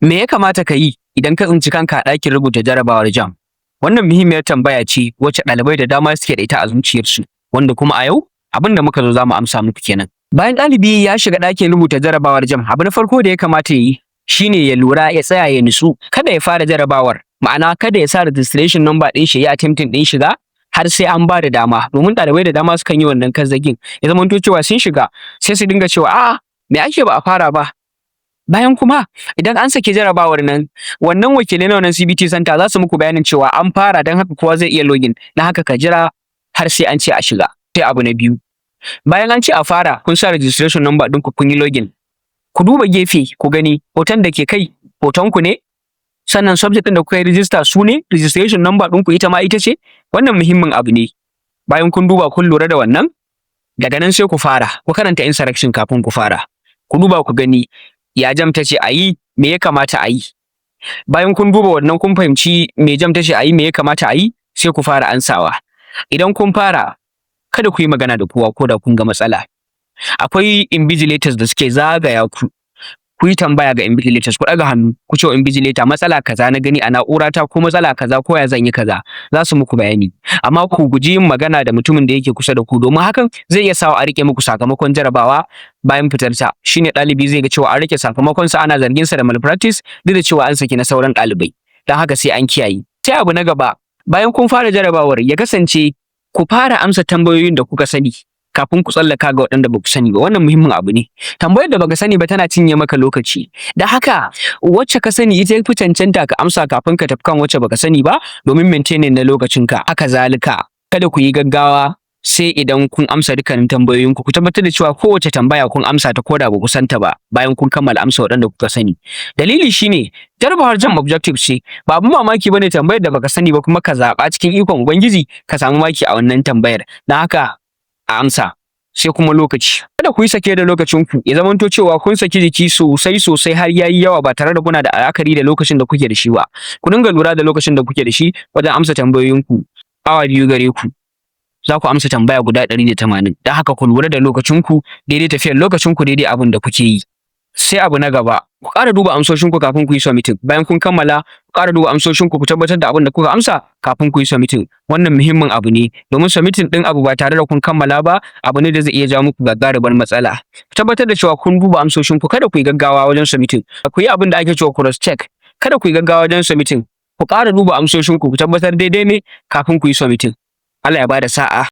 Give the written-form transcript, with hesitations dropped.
Me ya kamata ka yi idan ka tsinci kanka a ɗakin rubuta jarabawar JAMB? Wannan muhimmiyar tambaya ce wacce ɗalibai da dama suke da ita a zuciyarsu, wanda kuma a yau abin da muka zo za mu amsa muku kenan. Bayan ɗalibi ya shiga ɗakin rubuta jarabawar JAMB, abu na farko da ya kamata ya yi shine ya lura, ya tsaya, ya nutsu, kada ya fara jarabawar, ma'ana kada ya sa registration number ɗin shi ya attempting ɗin shiga har sai an ba da dama, domin ɗalibai da dama sukan yi wannan kazzagin, ya zamanto cewa sun shiga sai su dinga cewa, "A'a, me ake ba a fara ba?" Bayan kuma idan an saki jarabawar nan, wannan wakilai na wannan CBT center za su muku bayanin cewa an fara, don haka kowa zai iya login. Don haka ka jira har sai an ce a shiga. Sai abu na biyu, bayan an ce a fara, kun sa registration number ɗinku, kun yi login, ku duba gefe ku gani hoton da ke kai hoton ku ne, sannan subject ɗin da kuka yi register su ne, registration number ɗinku ita ma ita ce. Wannan muhimmin abu ne. Bayan kun duba, kun lura da wannan, daga nan sai ku fara. Ku karanta instruction kafin ku fara, ku duba ku gani ya JAMB ta ce a yi, me ya kamata a yi. Bayan kun duba wannan, kun fahimci me JAMB ta ce a yi, me ya kamata a yi, sai ku fara ansawa. Idan kun fara, kada ku yi magana da kowa ko da kun ga matsala. Akwai invigilators da suke zagaya ku. Ku yi tambaya ga invigilators, ku ɗaga hannu ku ce wa invigilator, "Matsala kaza na gani a na'urata," ko "Matsala kaza, ko ya zan yi kaza?" Za su muku bayani. Amma ku guji yin magana da mutumin da yake kusa da ku, domin hakan zai iya sawa a rike muku sakamakon jarabawa bayan fitar ta. Shine ɗalibi zai ga cewa an rike sakamakon sa, ana zargin sa da malpractice, duk da cewa an saki na sauran ɗalibai. Don haka sai an kiyaye. Sai abu na gaba, bayan kun fara jarabawar, ya kasance ku fara amsa tambayoyin da kuka sani kafin ku tsallaka ga waɗanda ba ku sani ba. Wannan muhimmin abu ne. Tambayar da baka sani ba tana cinye maka lokaci. Da haka wacce ka sani ita fi cancanta ka amsa kafin ka tafi kan wacce baka sani ba, domin maintaining na lokacinka. Haka zalika, kada ku yi gaggawa sai idan kun amsa dukkanin tambayoyinku. Ku tabbatar da cewa kowace tambaya kun amsa ta, koda ba ku santa ba, bayan kun kammala amsa waɗanda kuka sani. Dalili shine jarabawar JAMB objective ce. Ba abun mamaki bane tambayar da baka sani ba kuma ka zaɓa, cikin ikon Ubangiji ka samu maki a wannan tambayar. Don haka a amsa. Sai kuma lokaci. Kada ku yi sake da lokacinku, ya zamanto cewa kun saki jiki sosai sosai har yayi yawa ba tare da kuna da la'akari da lokacin da kuke da shi ba. Ku dinga lura da lokacin da kuke da shi wajen amsa tambayoyinku. Awa 2 gare ku, za ku amsa tambaya guda 180. Don haka ku lura da lokacinku, daidai tafiyar lokacinku, daidai abin da kuke yi. Sai abu na gaba, ku ƙara duba amsoshinku kafin ku yi submitting. Bayan kun kammala, ku ƙara duba amsoshinku, ku tabbatar da abin da kuka amsa kafin ku yi submitting. Wannan muhimmin abu ne, domin submitting ɗin abu ba tare da kun kammala ba abu ne da zai iya jawo muku gagarumar matsala. Ku tabbatar da cewa kun duba amsoshinku, kada ku yi gaggawa wajen submitting. Ku yi abin da ake cewa cross check. Kada ku yi gaggawa wajen submitting. Ku ƙara duba amsoshinku, ku tabbatar daidai ne kafin ku yi submitting. Allah ya bada sa'a.